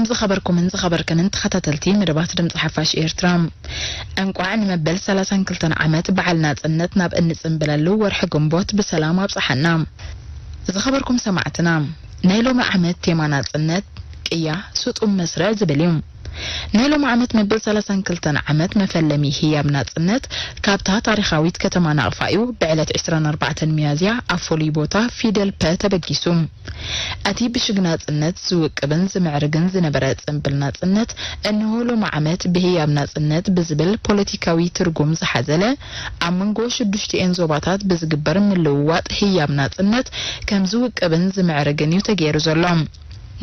ዝኸበርኩምን ዝኸበርክንን ተኸታተልቲ መደባት ድምፂ ሓፋሽ ኤርትራ፣ እንቋዕ ንመበል ሰላሳን ክልተን ዓመት በዓል ናጽነት ናብ እንጽንብለሉ ወርሒ ግንቦት ብሰላም ኣብጽሓና። ዝኸበርኩም ሰማዕትና፣ ናይ ሎሚ ዓመት ቴማ ናጽነት ቅያ ስጡም መስርዕ ዝብል እዩ። ናይ ሎሚ ዓመት መበል ሰላሳን ክልተን ዓመት መፈለሚ ህያብ ናጽነት ካብታ ታሪኻዊት ከተማ ናቕፋ እዩ ብዕለት ዕስራን ኣርባዕተን ሚያዝያ ኣብ ፍሉይ ቦታ ፊደል ፐ ተበጊሱ። እቲ ብሽግ ናጽነት ዝውቅብን ዝምዕርግን ዝነበረ ጽንብል ናጽነት፣ እንሆ ሎሚ ዓመት ብህያብ ናጽነት ብዝብል ፖለቲካዊ ትርጉም ዝሓዘለ፣ ኣብ መንጎ ሽዱሽቲኤን ዞባታት ብዝግበር ምልውዋጥ ህያብ ናጽነት ከም ዝውቅብን ዝምዕርግን እዩ ተገይሩ ዘሎ።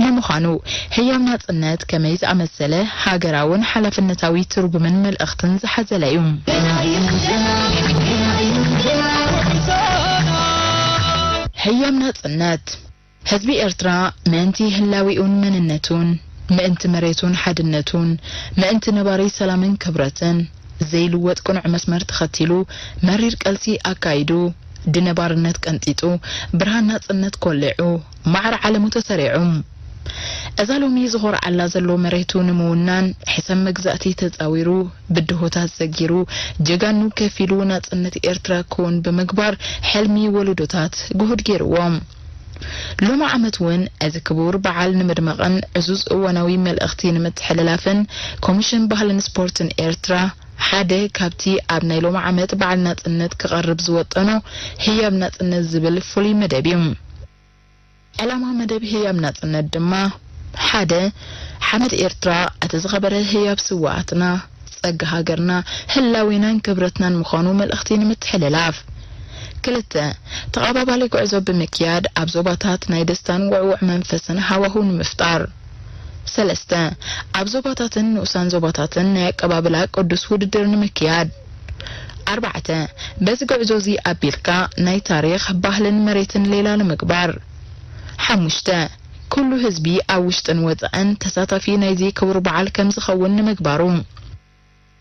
ንምዃኑ፣ ህያብ ናጽነት ከመይ ዝኣመሰለ ሃገራውን ሓላፍነታዊ ትርጉምን መልእኽትን ዝሓዘለ እዩ? ህያብ ናጽነት፣ ህዝቢ ኤርትራ ምእንቲ ህላዊኡን መንነቱን፣ ምእንቲ መሬቱን ሓድነቱን፣ ምእንቲ ነባሪ ሰላምን ክብረትን፣ ዘይልወጥ ቅኑዕ መስመር ተኸቲሉ፣ መሪር ቀልሲ ኣካይዱ፣ ድነ ባርነት ቀንጢጡ፣ ብርሃን ናጽነት ኮሊዑ፣ ማዕረ ዓለሙ ተሰሪዑ። እዛ ሎሚ ዝኾርዓላ ዘሎ መሬቱ ንምውናን፣ ሕሰም መግዛእቲ ተጻዊሩ፣ ብድሆታት ዘጊሩ፣ ጀጋኑ ከፊሉ ናጽነት ኤርትራ ክውን ብምግባር፣ ሕልሚ ወለዶታት ግሁድ ገይርዎ። ሎሚ ዓመት እውን እዚ ክቡር በዓል ንምድማቕን ዕዙዝ እዋናዊ መልእኽቲ ንምትሕልላፍን፣ ኮሚሽን ባህልን ስፖርትን ኤርትራ ሓደ ካብቲ ኣብ ናይ ሎሚ ዓመት በዓል ናጽነት ክቐርብ ዝወጠኖ ህያብ ናጽነት ዝብል ፍሉይ መደብ እዩ። ዕላማ መደብ ህያብ ናጽነት ድማ፣ ሓደ፣ ሓመድ ኤርትራ፣ እቲ ዝኸበረ ህያብ ስውኣትና፣ ጸጋ ሃገርና፣ ህላዌናን ክብረትናን ምዃኑ መልእኽቲ ንምትሕልላፍ። ክልተ፣ ተቐባባሊ ጉዕዞ ብምክያድ ኣብ ዞባታት ናይ ደስታን ውዕዉዕ መንፈስን ሃዋሁ ንምፍጣር። ሰለስተ፣ ኣብ ዞባታትን ንኡሳን ዞባታትን ናይ ኣቀባብላ ቅዱስ ውድድር ንምክያድ። ኣርባዕተ፣ በዚ ጉዕዞ እዚ ኣቢልካ ናይ ታሪኽ፣ ባህልን መሬትን ሌላ ንምግባር። ሓሙሽተ፣ ኩሉ ህዝቢ ኣብ ውሽጥን ወጻእን ተሳታፊ ናይዚ ክቡር በዓል ከም ዝኸውን ንምግባሩ።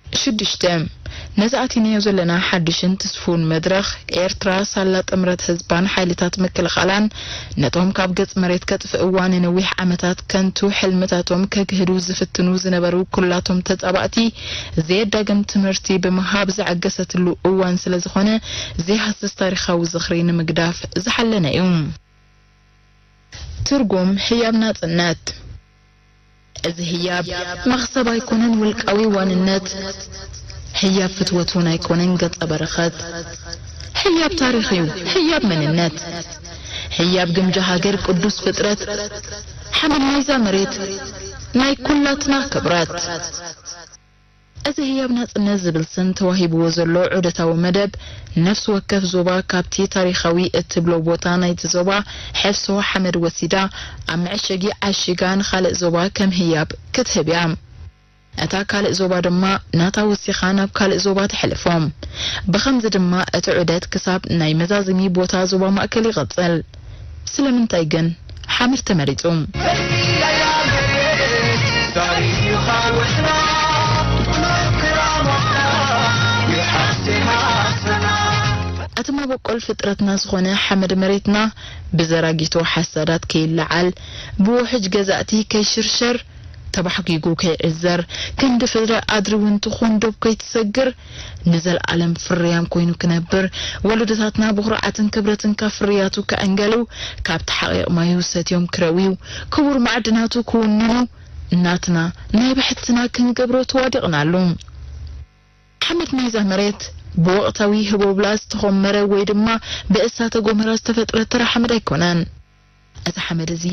ሽዱሽተ፣ ነዚ ኣቲናዮ ዘለና ሓድሽን ትስፉውን መድረኽ፣ ኤርትራ ሳላ ጥምረት ህዝባን ሓይልታት ምክልኻላን ነቶም ካብ ገጽ መሬት ከጥፍእዋ ንነዊሕ ዓመታት ከንቱ ሕልምታቶም ከግህዱ ዝፍትኑ ዝነበሩ ኩላቶም ተጻባእቲ ዘየዳግም ትምህርቲ ብምሃብ ዘዐገሰትሉ እዋን ስለ ዝኾነ፣ ዘይሃስስ ታሪኻዊ ዝኽሪ ንምግዳፍ ዝሓለነ እዩ። ትርጉም ህያብ ናጽነት። እዚ ህያብ መኽሰብ ኣይኮነን ውልቃዊ ዋንነት፣ ህያብ ፍትወት እውን ኣይኮነን ገጸ በረኸት። ህያብ ታሪኽ እዩ፣ ህያብ መንነት፣ ህያብ ግምጃ ሃገር ቅዱስ ፍጥረት፣ ሓመድ ናይዛ መሬት ናይ ኩላትና ክብረት። እዚ ህያብ ናጽነት ዝብል ስም ተዋሂብዎ ዘሎ ዑደታዊ መደብ፣ ነፍሲ ወከፍ ዞባ ካብቲ ታሪኻዊ እትብሎ ቦታ ናይቲ ዞባ ሕፍሶ ሓመድ ወሲዳ ኣብ መዐሸጊ ዓሺጋ ንኻልእ ዞባ ከም ህያብ ክትህብ እያ። እታ ካልእ ዞባ ድማ ናታ ወሲኻ ናብ ካልእ ዞባ ተሕልፎ። ብኸምዚ ድማ እቲ ዑደት ክሳብ ናይ መዛዘሚ ቦታ ዞባ ማእከል ይቕጽል። ስለምንታይ ግን ሓመድ ተመሪጹ? እቲ መበቆል ፍጥረትና ዝኾነ ሓመድ መሬትና ብዘራጊቶ ሓሳዳት ከይለዓል፣ ብውሕጅ ገዛእቲ ከይሽርሸር፣ ተባሕጒጉ ከይዕዘር፣ ክንዲ ፍረ ኣድሪ እውን ትኹን ዶብ ከይትሰግር፣ ንዘለኣለም ፍርያም ኮይኑ ክነብር፣ ወለዶታትና ብኹርዓትን ክብረትን ካብ ፍርያቱ ክዕንገሉ፣ ካብቲ ሓቒቕ ማዩ ሰትዮም ክረውዩ፣ ክቡር ማዕድናቱ ክውንኑ፣ ናትና ናይ ብሕትና ክንገብሮ ተዋዲቕናሉ። ሓመድ ናይዛ መሬት ብወቕታዊ ህቦብላ ዝተኾመረ ወይ ድማ ብእሳተ ጎመራ ዝተፈጥረ ተራ ሓመድ ኣይኮነን። እዚ ሓመድ እዚ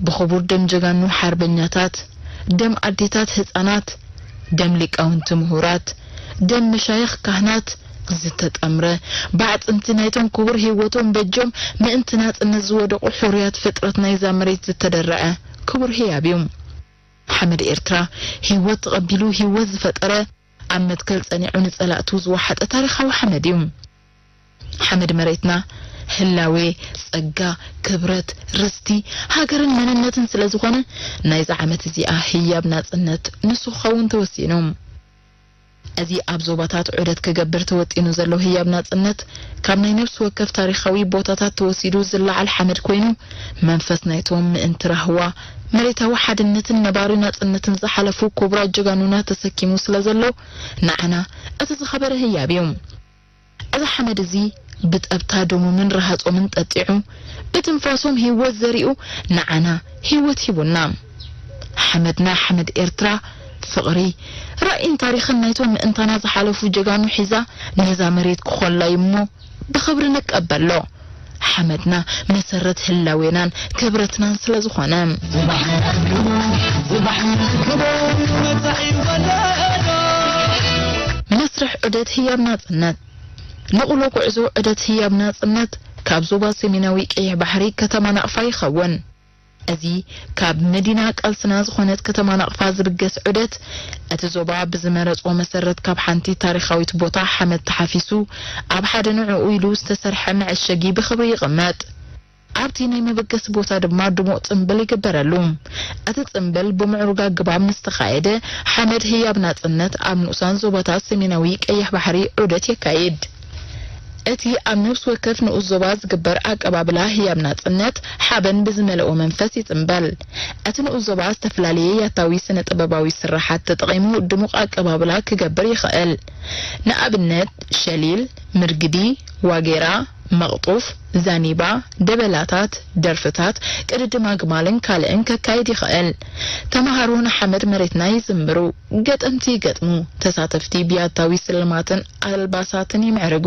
ብኽቡር ደም ጀጋኑ ሓርበኛታት፣ ደም ኣዴታት ህጻናት፣ ደም ሊቃውንቲ ምሁራት፣ ደም መሻይኽ ካህናት ዝተጠምረ፣ ብኣዕጽምቲ ናይቶም ክቡር ህይወቶም በጆም ምእንቲ ናጽነት ዝወደቑ ሕሩያት ፍጥረት ናይዛ መሬት ዝተደርዐ ክቡር ህያብ እዩ። ሓመድ ኤርትራ ህይወት ተቐቢሉ ህይወት ዝፈጠረ፣ ኣብ መትከል ጸኒዑ ንጸላእቱ ዝወሓጠ ታሪኻዊ ሓመድ እዩ። ሓመድ መሬትና ህላዌ፣ ጸጋ፣ ክብረት፣ ርስቲ፣ ሃገርን መንነትን ስለ ዝኾነ፣ ናይዛ ዓመት እዚኣ ህያብ ናጽነት ንሱ ክኸውን ተወሲኑ። እዚ ኣብ ዞባታት ዑደት ክገብር ተወጢኑ ዘሎ ህያብ ናጽነት፣ ካብ ናይ ነፍሲ ወከፍ ታሪኻዊ ቦታታት ተወሲዱ ዝለዓል ሓመድ ኮይኑ፣ መንፈስ ናይቶም ምእንቲ ራህዋ መሬታዊ ሓድነትን ነባሪ ናጽነትን ዝሓለፉ ክቡራት ጀጋኑና ተሰኪሙ ስለ ዘሎ፣ ንዓና እቲ ዝኸበረ ህያብ እዩ። እዚ ሓመድ እዚ ብጠብታ ደሞምን ረሃጾምን ጠጢዑ፣ ብትንፋሶም ህይወት ዘሪኡ፣ ንዓና ህይወት ሂቡና። ሓመድና ሓመድ ኤርትራ፣ ፍቕሪ፣ ራእይን ታሪኽን ናይቶም ምእንታና ዝሓለፉ ጀጋኑ ሒዛ፣ ነዛ መሬት ክኾላ እዩ እሞ፣ ብኽብሪ ንቀበሎ። ሓመድና መሰረት ህላዌናን ክብረትናን ስለ ዝኾነ። መስርሕ ዑደት ህያብ ናጽነት። ንቑሎ ጉዕዞ ዑደት ህያብ ናጽነት ካብ ዞባ ሰሜናዊ ቀይሕ ባሕሪ ከተማ ናቕፋ ይኸውን። እዚ ካብ መዲና ቃልስና ዝኾነት ከተማ ናቕፋ ዝብገስ ዑደት፣ እቲ ዞባ ብዝመረጾ መሰረት ካብ ሓንቲ ታሪኻዊት ቦታ ሓመድ ተሓፊሱ፣ ኣብ ሓደ ንዕኡ ኢሉ ዝተሰርሐ መዐሸጊ ብኽብሪ ይቕመጥ። ኣብቲ ናይ መበገሲ ቦታ ድማ ድሙቕ ጽምብል ይግበረሉ። እቲ ጽምብል ብምዕሩግ ኣገባብ ምስ ተኻየደ፣ ሓመድ ህያብ ናጽነት ኣብ ንኡሳን ዞባታት ሰሜናዊ ቀይሕ ባሕሪ ዑደት የካይድ። እቲ ኣብ ነፍሲ ወከፍ ንኡስ ዞባ ዝግበር ኣቀባብላ ህያብ ናጽነት፣ ሓበን ብዝመልኦ መንፈስ ይጽምበል። እቲ ንኡስ ዞባ ዝተፈላለየ ያታዊ ስነ-ጥበባዊ ስርሓት ተጠቒሙ ድሙቕ ኣቀባብላ ክገብር ይኽእል። ንኣብነት፣ ሸሊል፣ ምርግዲ፣ ዋጌራ፣ መቕጡፍ፣ ዛኒባ፣ ደበላታት፣ ደርፍታት፣ ቅድድም ኣግማልን ካልእን ከካይድ ይኽእል። ተመሃሮ ንሓመድ መሬትና ይዝምሩ፣ ገጠምቲ ይገጥሙ፣ ተሳተፍቲ ብያታዊ ስልማትን ኣልባሳትን ይምዕርጉ።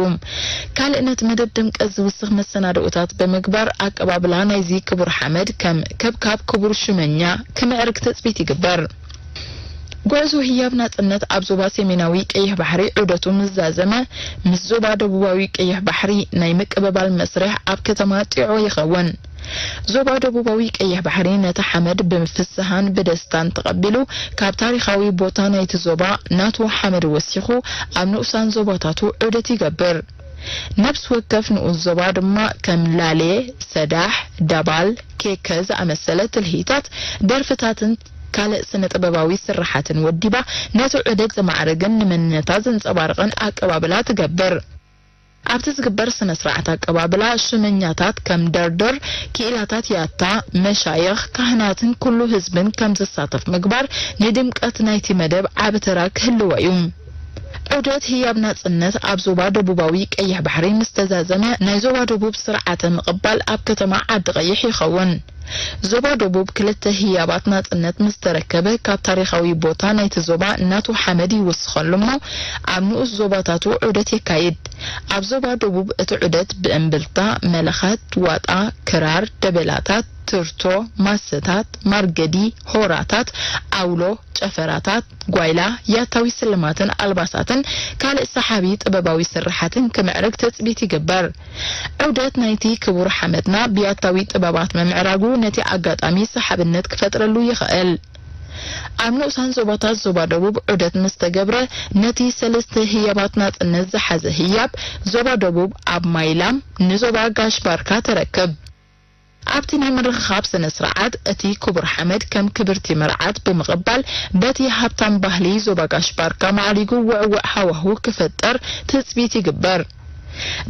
ካልእ ነቲ መደብ ድምቀት ዝውስኽ መሰናድኦታት ብምግባር፣ ኣቀባብላ ናይዚ ክቡር ሓመድ ከም ከብካብ ክቡር ሹመኛ ክምዕርግ ትጽቢት ይግበር። ጉዕዞ ህያብ ናጽነት ኣብ ዞባ ሰሜናዊ ቀይሕ ባሕሪ ዑደቱ ምስ ዛዘመ፣ ምስ ዞባ ደቡባዊ ቀይሕ ባሕሪ ናይ ምቅብባል መስርሕ ኣብ ከተማ ጢዖ ይኸውን። ዞባ ደቡባዊ ቀይሕ ባሕሪ ነቲ ሓመድ ብፍስሃን ብደስታን ተቐቢሉ፣ ካብ ታሪኻዊ ቦታ ናይቲ ዞባ ናቱ ሓመድ ወሲኹ ኣብ ንኡሳን ዞባታቱ ዑደት ይገብር። ነፍሲ ወከፍ ንኡስ ዞባ ድማ ከም ላሌ፣ ሰዳሕ፣ ዳባል፣ ኬከ ዝኣመሰለ ትልሂታት፣ ደርፍታትን ካልእ ስነ-ጥበባዊ ስርሓትን ወዲባ ነቲ ዑደት ዘማዕርግን ንመንነታ ዘንጸባርቕን ኣቀባብላ ትገብር። ኣብቲ ዝግበር ስነ-ስርዓት ኣቀባብላ፣ ሽመኛታት ከም ደርደር፣ ክኢላታት ያታ፣ መሻይኽ፣ ካህናትን ኩሉ ህዝብን ከም ዝሳተፍ ምግባር ንድምቀት ናይቲ መደብ ዓቢ ተራ ክህልዎ እዩ። ዑደት ህያብ ናጽነት ኣብ ዞባ ደቡባዊ ቀይሕ ባሕሪ ምስ ተዛዘመ፣ ናይ ዞባ ደቡብ ስርዓተ ምቕባል ኣብ ከተማ ዓዲ ቀይሕ ይኸውን። ዞባ ደቡብ ክልተ ህያባት ናጽነት ምስ ተረከበ፣ ካብ ታሪኻዊ ቦታ ናይቲ ዞባ ናቱ ሓመድ ይውስኸሉ እሞ፣ ኣብ ንኡስ ዞባታቱ ዑደት የካይድ። ኣብ ዞባ ደቡብ እቲ ዑደት ብእምብልታ፣ መለኸት፣ ዋጣ፣ ክራር፣ ደበላታት፣ ትርቶ፣ ማሰታት፣ ማርገዲ፣ ሆራታት፣ ኣውሎ፣ ጨፈራታት፣ ጓይላ፣ ያታዊ ስልማትን ኣልባሳትን ካልእ ሰሓቢ ጥበባዊ ስርሓትን ክምዕርግ ትጽቢት ይግበር። ዑደት ናይቲ ክቡር ሓመድና ብያታዊ ጥበባት ምምዕራጉ ነቲ ኣጋጣሚ ሰሓብነት ክፈጥረሉ ይኽእል። ኣብ ንኡሳን ዞባታት ዞባ ደቡብ ዑደት ምስ ተገብረ፣ ነቲ ሰለስተ ህያባት ናጽነት ዝሓዘ ህያብ ዞባ ደቡብ ኣብ ማይላም ንዞባ ጋሽ ባርካ ተረክብ። ኣብቲ ናይ ምርኽኻብ ስነ-ስርዓት፣ እቲ ክቡር ሓመድ ከም ክብርቲ መርዓት ብምቕባል፣ በቲ ሃብታም ባህሊ ዞባ ጋሽ ባርካ ማዕሪጉ ውዕዉዕ ሃዋሁ ክፍጠር ትጽቢት ይግበር።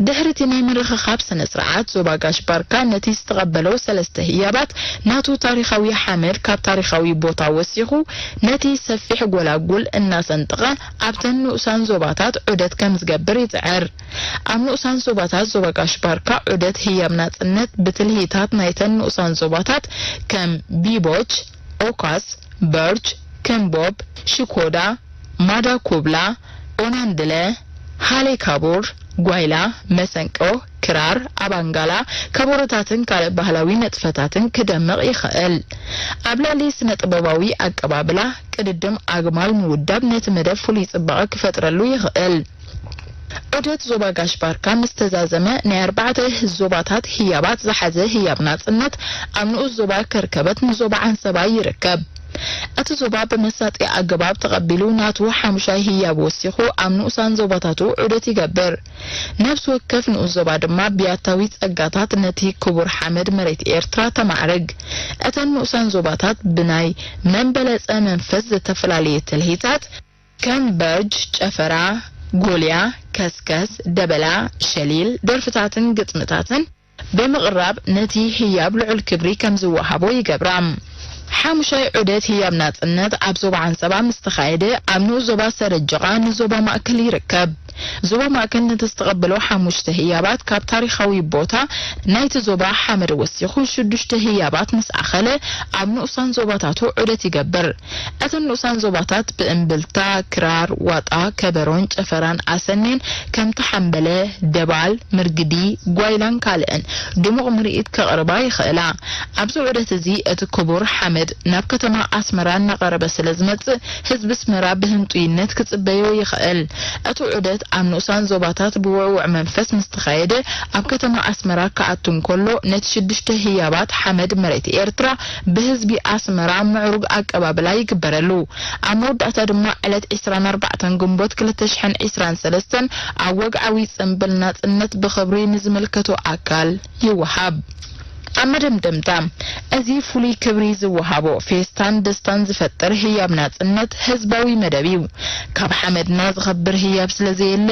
ድሕሪ እቲ ናይ ምርኽኻብ ስነ-ስርዓት፣ ዞባ ጋሽ ባርካ ነቲ ዝተቐበሎ ሰለስተ ህያባት ናቱ ታሪኻዊ ሓመድ ካብ ታሪኻዊ ቦታ ወሲኹ፣ ነቲ ሰፊሕ ጎላጉል እናሰንጠቐ ኣብተን ንኡሳን ዞባታት ዑደት ከም ዝገብር ይጽዕር። ኣብ ንኡሳን ዞባታት ዞባ ጋሽ ባርካ ዑደት ህያብ ናጽነት ብትልሂታት ናይተን ንኡሳን ዞባታት ከም ቢቦች፣ ኦካስ፣ በርች፣ ከምቦብ፣ ሽኮዳ፣ ማዳ ኩብላ፣ ኦናንድለ፣ ሃሌ ካቡር፣ ጓይላ፣ መሰንቆ፣ ክራር፣ ኣባንጋላ፣ ከበሮታትን ካልእ ባህላዊ ንጥፈታትን ክደምቕ ይኽእል። ኣብ ልዕሊ ስነ-ጥበባዊ ኣቀባብላ፣ ቅድድም ኣግማል ምውዳብ ነቲ መደብ ፍሉይ ጽባቐ ክፈጥረሉ ይኽእል። ዑደት ዞባ ጋሽ ባርካ ምስ ተዛዘመ፣ ናይ ኣርባዕተ ዞባታት ህያባት ዝሓዘ ህያብ ናጽነት ኣብ ንኡስ ዞባ ከርከበት ንዞባ ዓንሰባ ይርከብ። እቲ ዞባ ብመሳጢ ኣገባብ ተቐቢሉ፣ ናቱ ሓሙሻይ ህያብ ወሲኹ ኣብ ንኡሳን ዞባታቱ ዑደት ይገብር። ነፍሲ ወከፍ ንኡስ ዞባ ድማ ብያታዊ ጸጋታት ነቲ ክቡር ሓመድ መሬት ኤርትራ ተማዕርግ። እተን ንኡሳን ዞባታት ብናይ መን በለጸ መንፈስ ዝተፈላለየ ትልሂታት፣ ከም በርጅ፣ ጨፈራ፣ ጎልያ፣ ከስከስ፣ ደበላ፣ ሸሊል፣ ደርፍታትን ግጥምታትን ብምቕራብ ነቲ ህያብ ልዑል ክብሪ ከም ዝወሃቦ ይገብራ። ሓሙሻይ ዑደት ህያብ ናጽነት ኣብ ዞባ ዓንሰባ ምስ ተኻየደ፣ ኣብ ንኡስ ዞባ ሰረጀቓ ንዞባ ማእከል ይርከብ። ዞባ ማእከል ነቲ ዝተቐበሎ ሓሙሽተ ህያባት ካብ ታሪኻዊ ቦታ ናይቲ ዞባ ሓመድ ወሲኹ ሽዱሽተ ህያባት ምስ ኣኸለ፣ ኣብ ንኡሳን ዞባታቱ ዑደት ይገብር። እተን ንኡሳን ዞባታት ብእምብልታ፣ ክራር፣ ዋጣ፣ ከበሮን ጨፈራን ኣሰንየን ከምቲ ሓምበለ፣ ደባል፣ ምርግዲ፣ ጓይላን ካልእን ድሙቕ ምርኢት ከቕርባ ይኽእላ። ኣብዚ ዑደት እዚ እቲ ክቡር ሓመድ ናብ ከተማ ኣስመራ እናቐረበ ስለ ዝመጽእ፣ ህዝቢ ኣስመራ ብህንጡይነት ክጽበዮ ይኽእል። እቲ ዑደት ኣብ ንኡሳን ዞባታት ብውዕዉዕ መንፈስ ምስ ተኻየደ፣ ኣብ ከተማ ኣስመራ ክኣቱ እንከሎ፣ ነቲ ሽዱሽተ ህያባት ሓመድ መሬት ኤርትራ ብህዝቢ ኣስመራ ምዕሩግ ኣቀባብላ ይግበረሉ። ኣብ መወዳእታ ድማ ዕለት ዕስራን ኣርባዕተን ግንቦት ክልተ ሽሕን ዕስራን ሰለስተን ኣብ ወግዓዊ ጽምብል ናጽነት ብኽብሪ ንዝምልከቶ ኣካል ይወሃብ። ኣብ መደምደምታ፣ እዚ ፍሉይ ክብሪ ዝወሃቦ ፌስታን ደስታን ዝፈጥር ህያብ ናጽነት ህዝባዊ መደብ እዩ። ካብ ሓመድና ዝኸብር ህያብ ስለ ዘየለ፣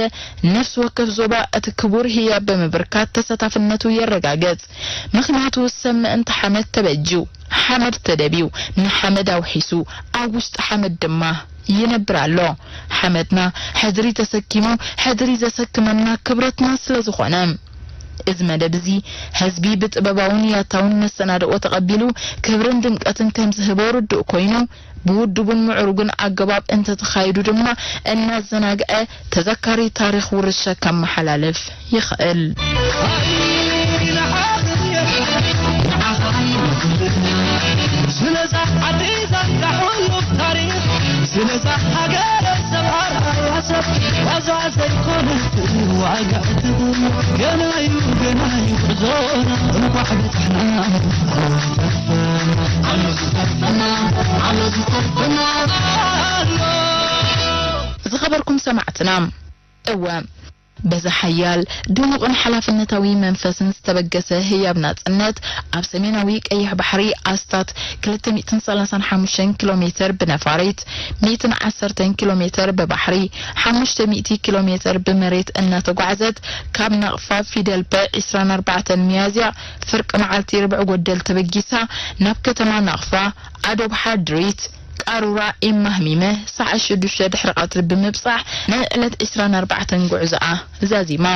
ነፍሲ ወከፍ ዞባ እቲ ክቡር ህያብ ብምብርካት ተሳታፍነቱ የረጋግጽ። ምኽንያቱ ሰብ ምእንቲ ሓመድ ተበጅዩ፣ ሓመድ ተደብዩ፣ ንሓመድ ኣውሒሱ፣ ኣብ ውሽጢ ሓመድ ድማ ይነብር ኣሎ። ሓመድና ሕድሪ ተሰኪሙ፣ ሕድሪ ዘሰክመና ክብረትና ስለ ዝኾነ። እዚ መደብ እዚ ህዝቢ ብጥበባውን ያታውን መሰናድኦ ተቐቢሉ ክብርን ድምቀትን ከም ዝህቦ ርዱእ ኮይኑ፣ ብውዱብን ምዕሩግን ኣገባብ እንተተኻይዱ ድማ እናዘናግዐ ተዘካሪ ታሪኽ ውርሻ ከመሓላልፍ ይኽእል። ስለዛ ዓዲ ዛንታ ሕሉፍ ታሪኽ፣ ስለዛ ሃገረ ሰብ ኣርኣያ ሰብ፣ ዋዛ ዘይኮነት ዋጋ እትብል። ገና እዩ፣ ገና እዩ ጉዕዞና፣ እንኳዕ በጻሕና፣ ኣሎ ዝተርፈና፣ ኣሎ ዝተርፈና፣ ኣሎ። ዝኸበርኩም ሰማዕትና፣ እወ፣ በዚ ሓያል፣ ድሙቕን ሓላፍነታዊ መንፈስን ዝተበገሰ ህያብ ናጽነት፣ ኣብ ሰሜናዊ ቀይሕ ባሕሪ ኣስታት ክልተ ሚእትን ሰላሳን ሓሙሽተን ኪሎ ሜተር ብነፋሪት፣ ሚእትን ዓሰርተን ኪሎ ሜተር ብባሕሪ፣ ሓሙሽተ ሚእቲ ኪሎ ሜተር ብመሬት እናተጓዕዘት፣ ካብ ናቕፋ ፊደል ፐ ዕስራን ኣርባዕተን ሚያዝያ ፍርቂ መዓልቲ ርብዒ ጎደል ተበጊሳ ናብ ከተማ ናቕፋ፣ ኣዶብ ሓድሪት፣ ቃሩራ ኢማህሚመ ሰዓት ሽዱሽተ ድሕሪ ቀትሪ ብምብጻሕ፣ ንዕለት ዕስራን ኣርባዕተን ጉዕዞኣ ዛዚማ።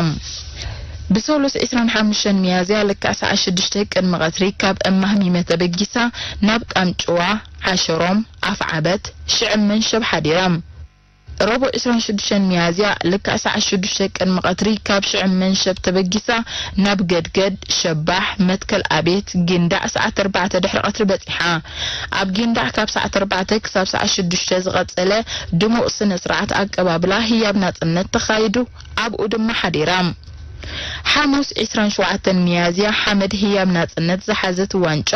ብሰሉስ ዕስራን ሓሙሽተን ሚያዝያ ልክዕ ሰዓት ሽዱሽተ ቅድሚ ቀትሪ ካብ እማህሚመ ተበጊሳ ናብ ቃንጭዋ፣ ዓሸሮም፣ ኣፍዓበት፣ ሽዕብ መንሸብ ሓዲራ። ረቡዕ ዕስራን ሽዱሽተን ሚያዝያ ልክዕ ሰዓት ሽዱሽተ ቅድሚ ቀትሪ ካብ ሽዕብ መንሸብ ተበጊሳ ናብ ገድገድ፣ ሸባሕ፣ መትከል ኣቤት፣ ጊንዳዕ ሰዓት ኣርባዕተ ድሕሪ ቀትሪ በጺሓ። ኣብ ጊንዳዕ ካብ ሰዓት ኣርባዕተ ክሳብ ሰዓት ሽዱሽተ ዝቐጸለ ድሙቕ ስነ ስርዓት ኣቀባብላ ህያብ ናጽነት ተኻይዱ፣ ኣብኡ ድማ ሓዲራ። ሓሙስ ዕስራን ሸውዓተን ሚያዝያ ሓመድ ህያብ ናጽነት ዝሓዘት ዋንጫ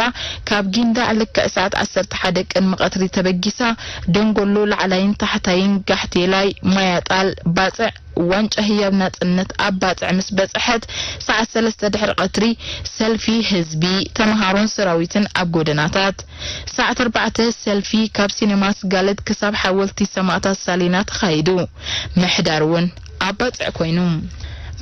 ካብ ጊንዳዕ ልክዕ ሰዓት ዓሰርተ ሓደ ቅድሚ ቀትሪ ተበጊሳ፣ ደንጎሎ ላዕላይን ታሕታይን ጋሕቴላይ፣ ማያጣል፣ ባጽዕ፣ ዋንጫ ህያብ ናጽነት ኣብ ባጽዕ ምስ በጽሐት፣ ሰዓት ሰለስተ ድሕሪ ቀትሪ ሰልፊ ህዝቢ፣ ተመሃሮን ሰራዊትን ኣብ ጎደናታት፣ ሰዓት ኣርባዕተ ሰልፊ ካብ ሲነማ ስጋለት ክሳብ ሓወልቲ ሰማእታት ሳሊና ተኻይዱ። ምሕዳር እውን ኣብ ባጽዕ ኮይኑ።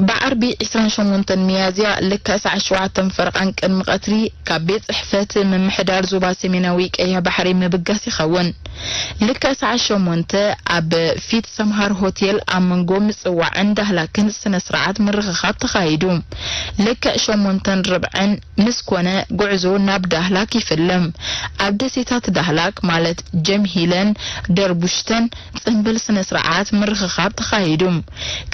ብዓርቢ ዕስራን ሸሞንተን ሚያዝያ ልክዕ ሰዓት ሸውዓተን ፈረቓን ቅድሚ ቀትሪ ካብ ቤት ጽሕፈት ምምሕዳር ዞባ ሰሜናዊ ቀይሕ ባሕሪ ምብጋስ ይኸውን። ልክዕ ሰዓት ሸሞንተ ኣብ ፊት ሰምሃር ሆቴል ኣብ መንጎ ምጽዋዕን ዳህላክን ስነ ስርዓት ምርኽኻብ ተኻይዱ። ልክዕ ሸሞንተን ርብዕን ምስ ኮነ ጉዕዞ ናብ ዳህላክ ይፍልም። ኣብ ደሴታት ዳህላክ ማለት ጀምሂለን ደርቡሽተን ጽምብል ስነ ስርዓት ምርኽኻብ ተኻይዱ።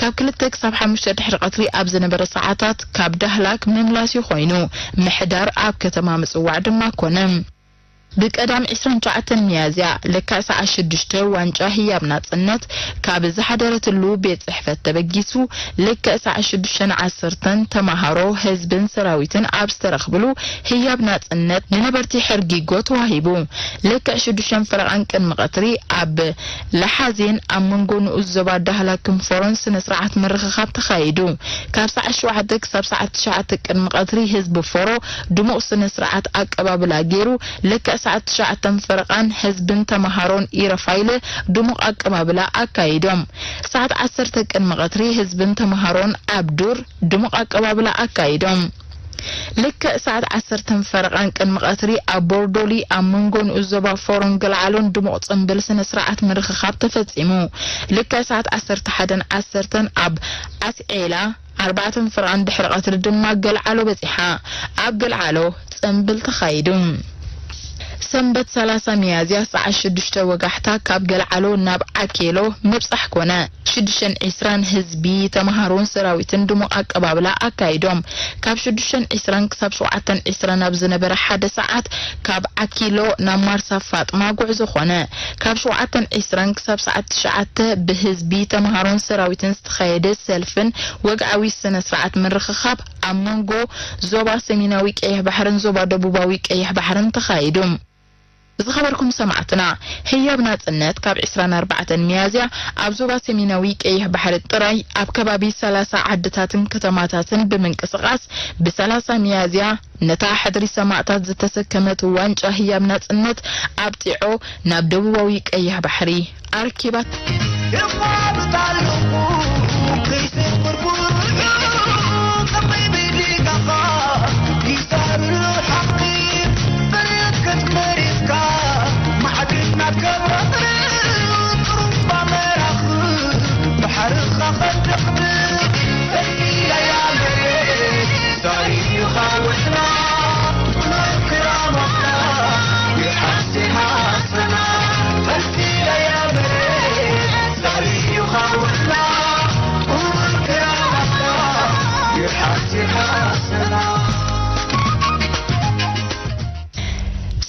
ካብ ክልተ ክሳብ ሓሙሽተ ድሕሪ ቀትሪ ኣብ ዝነበረ ሰዓታት ካብ ዳህላክ ምምላስ ኮይኑ፣ ምሕዳር ኣብ ከተማ ምጽዋዕ ድማ ኮነ። ብቀዳም ዕስራን ትሽዓተን ሚያዝያ ልክዕ ሰዓት ሽዱሽተ ዋንጫ ህያብ ናጽነት ካብ ዝሓደረትሉ ቤት ጽሕፈት ተበጊሱ፣ ልክዕ ሰዓት ሽዱሽተን ዓሰርተን ተማሃሮ፣ ህዝብን ሰራዊትን ኣብ ዝተረኽብሉ ህያብ ናጽነት ንነበርቲ ሕርጊጎ ተዋሂቡ። ልክዕ ሽዱሽተን ፈረቓን ቅድሚ ቀትሪ ኣብ ለሓዜን ኣብ መንጎ ንኡስ ዞባ ዳህላክን ፎሮን ስነ ስርዓት ምርኽኻብ ተኻይዱ። ካብ ሰዓት ሸውዓተ ክሳብ ሰዓት ትሽዓተ ቅድሚ ቀትሪ ህዝቢ ፎሮ ድሙቕ ስነ ስርዓት ኣቀባብላ ገይሩ፣ ልክዕ ሰዓት ትሽዓተ ፈረቓን ህዝብን ተመሃሮን ኢረፋይለ ድሙቕ ኣቀባብላ ኣካይዶም። ሰዓት ዓሰርተ ቅድሚ ቀትሪ ህዝብን ተመሃሮን ኣብ ዱር ድሙቕ ኣቀባብላ ኣካይዶም። ልክዕ ሰዓት ዓሰርተ ፈረቓን ቅድሚ ቀትሪ ኣብ ቦርዶሊ ኣብ መንጎ ንኡስ ዞባ ፎሮን ገልዓሎን ድሙቕ ጽምብል ስነ ስርዓት ምርኽኻብ ተፈጺሙ። ልክዕ ሰዓት ዓሰርተ ሓደን ዓሰርተን ኣብ ኣስዔላ ኣርባዕተ ፍርቓን ድሕሪ ቀትሪ ድማ ገልዓሎ በጺሓ። ኣብ ገልዓሎ ጽምብል ተኻይዱ። ሰንበት ሰላሳ ሚያዝያ ሰዓት ሽዱሽተ ወጋሕታ ካብ ገልዓሎ ናብ ዓኬሎ ምብጻሕ ኮነ። ሽዱሽተን ዒስራን ህዝቢ፣ ተመሃሮን ሰራዊትን ድሙቕ ኣቀባብላ ኣካይዶም። ካብ ሽዱሽተን ዒስራን ክሳብ ሸውዓተን ዒስራን ኣብ ዝነበረ ሓደ ሰዓት ካብ ዓኪሎ ናብ ማርሳ ፋጥማ ጉዕዞ ኮነ። ካብ ሸውዓተን ዒስራን ክሳብ ሰዓት ትሽዓተ ብህዝቢ፣ ተመሃሮን ሰራዊትን ዝተኻየደ ሰልፍን ወግዓዊ ስነ ስርዓት ምርኽኻብ ኣብ መንጎ ዞባ ሰሜናዊ ቀይሕ ባሕርን ዞባ ደቡባዊ ቀይሕ ባሕርን ተኻይዱ። ዝኸበርኩም ሰማዕትና፣ ህያብ ናጽነት ካብ ዒስራን ኣርባዕተን ሚያዝያ ኣብ ዞባ ሰሜናዊ ቀይሕ ባሕሪ ጥራይ ኣብ ከባቢ ሰላሳ ዓድታትን ከተማታትን ብምንቅስቓስ፣ ብሰላሳ ሚያዝያ ነታ ሕድሪ ሰማእታት ዝተሰከመት ዋንጫ ህያብ ናጽነት ኣብ ጢዖ ናብ ደቡባዊ ቀይሕ ባሕሪ ኣርኪባት።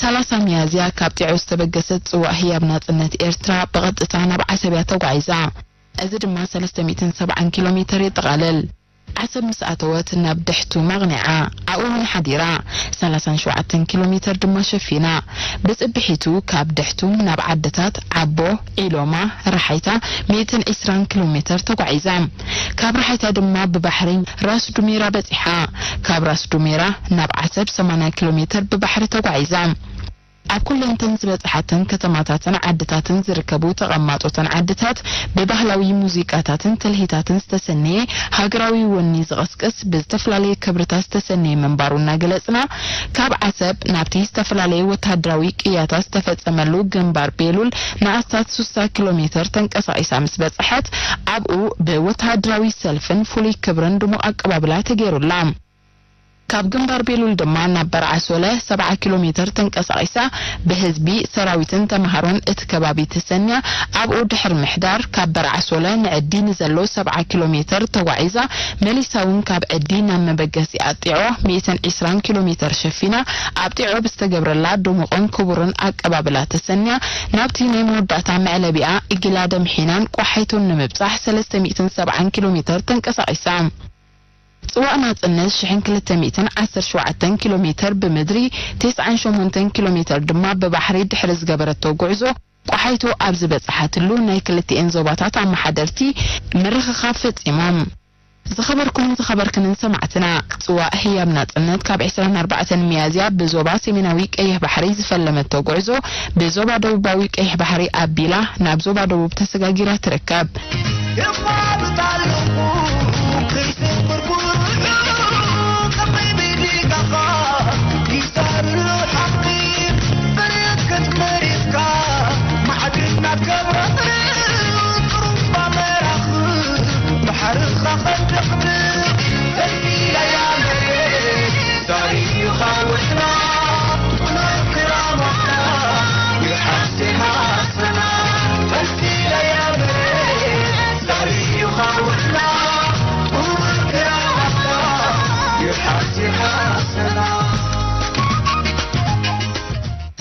ሰላሳ ሚያዝያ ካብ ጢዖ ዝተበገሰት ጽዋእ ህያብ ናጽነት ኤርትራ ብቐጥታ ናብ ዓሰብ እያ ተጓዒዛ። እዚ ድማ ሰለስተ ሚእትን ሰብዓን ኪሎ ሜተር የጠቓልል። ዓሰብ ምስ ኣተወት ናብ ድሕቱም ኣቕኒዓ። ኣብኡ እውን ሓዲራ። ሰላሳን ሸውዓተን ኪሎ ሜተር ድማ ሸፊና። ብጽብሒቱ ካብ ድሕቱም ናብ ዓድታት ዓቦ፣ ዒሎማ፣ ራሓይታ ሚእትን ዒስራን ኪሎ ሜተር ተጓዒዛ። ካብ ራሓይታ ድማ ብባሕሪ ራስ ዱሜራ በጺሓ። ካብ ራስ ዱሜራ ናብ ዓሰብ ሰማንያ ኪሎ ሜተር ብባሕሪ ተጓዒዛ። ኣብ ኩለንተን ዝበጽሓተን ከተማታትን ዓድታትን ዝርከቡ ተቐማጦተን ዓድታት ብባህላዊ ሙዚቃታትን ትልሂታትን ዝተሰነየ ሃገራዊ ወኒ ዝቐስቅስ ብዝተፈላለየ ክብርታት ዝተሰነየ ምንባሩ እናገለጽና፣ ካብ ዓሰብ ናብቲ ዝተፈላለየ ወተሃደራዊ ቅያታት ዝተፈጸመሉ ግንባር ቤሉል ንኣስታት ሱሳ ኪሎ ሜተር ተንቀሳቒሳ ምስ በጽሐት፣ ኣብኡ ብወተሃደራዊ ሰልፍን ፍሉይ ክብርን ድሙቕ ኣቀባብላ ተገይሩላ። ካብ ግንባር ቤሉል ድማ ናብ በርዓ ሶለ ሰብዓ ኪሎ ሜተር ተንቀሳቒሳ፣ ብህዝቢ፣ ሰራዊትን ተመሃሮን እቲ ከባቢ ተሰንያ፣ ኣብኡ ድሕሪ ምሕዳር፣ ካብ በርዓ ሶለ ንዕዲ ንዘሎ ሰብዓ ኪሎ ሜተር ተጓዒዛ፣ መሊሳ እውን ካብ ዕዲ ናብ መበገሲኣ ጢዖ ሚእትን ዒስራን ኪሎ ሜተር ሸፊና፣ ኣብ ጢዖ ብዝተገብረላ ድሙቕን ክቡርን ኣቀባብላ ተሰንያ፣ ናብቲ ናይ መወዳእታ መዕለቢኣ ኢጊላ ደምሒናን ቆሓይቶን ንምብጻሕ ሰለስተ ሚእትን ሰብዓን ኪሎ ሜተር ተንቀሳቒሳ። ጽዋእ ናጽነት ሽሕን ክልተ ሚእትን ዓሰርተ ሸውዓተን ኪሎ ሜተር ብምድሪ፣ ተስዓን ሸሞንተን ኪሎ ሜተር ድማ ብባሕሪ ድሕሪ ዝገበረቶ ጉዕዞ፣ ቆሓይቶ ኣብ ዝበጽሓትሉ ናይ ክልቲኤን ዞባታት ኣመሓደርቲ ምርኽኻብ ፈጺሞም። ዝኸበርኩምን ዝኸበርክንን ሰማዕትና፣ ጽዋእ ህያብ ናጽነት ካብ ዒስራን ኣርባዕተን ሚያዝያ ብዞባ ሰሜናዊ ቀይሕ ባሕሪ ዝፈለመቶ ጉዕዞ፣ ብዞባ ደቡባዊ ቀይሕ ባሕሪ ኣቢላ ናብ ዞባ ደቡብ ተሰጋጊራ ትርከብ።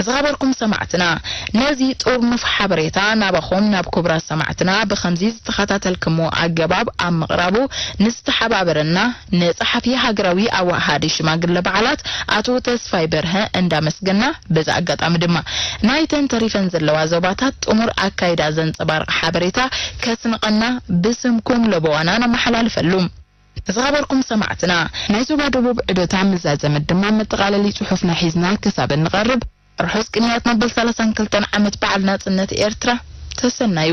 ዝኸበርኩም ሰማዕትና፣ ነዚ ጥርኑፍ ሓበሬታ ናባኹም ናብ ክቡራት ሰማዕትና ብኸምዚ ዝተኸታተልክሞ ኣገባብ ኣብ ምቕራቡ ንዝተሓባበረና ንጸሓፊ ሃገራዊ ኣዋሃሃዲ ሽማግለ በዓላት ኣቶ ተስፋይ በርሀ እንዳመስገና፣ በዚ ኣጋጣሚ ድማ ናይተን ተሪፈን ዘለዋ ዞባታት ጥሙር ኣካይዳ ዘንጸባርቕ ሓበሬታ ከስንቐና ብስምኩም ለበዋና ነመሓላልፈሉ። ዝኸበርኩም ሰማዕትና፣ ናይ ዞባ ደቡብ ዑደታ ምስ ዛዘመት ድማ መጠቓለሊ ጽሑፍና ሒዝና ክሳብ እንቐርብ፣ ርሑስ ቅንያት መበል ሰላሳን ክልተን ዓመት በዓል ናጽነት ኤርትራ ተሰናዩ።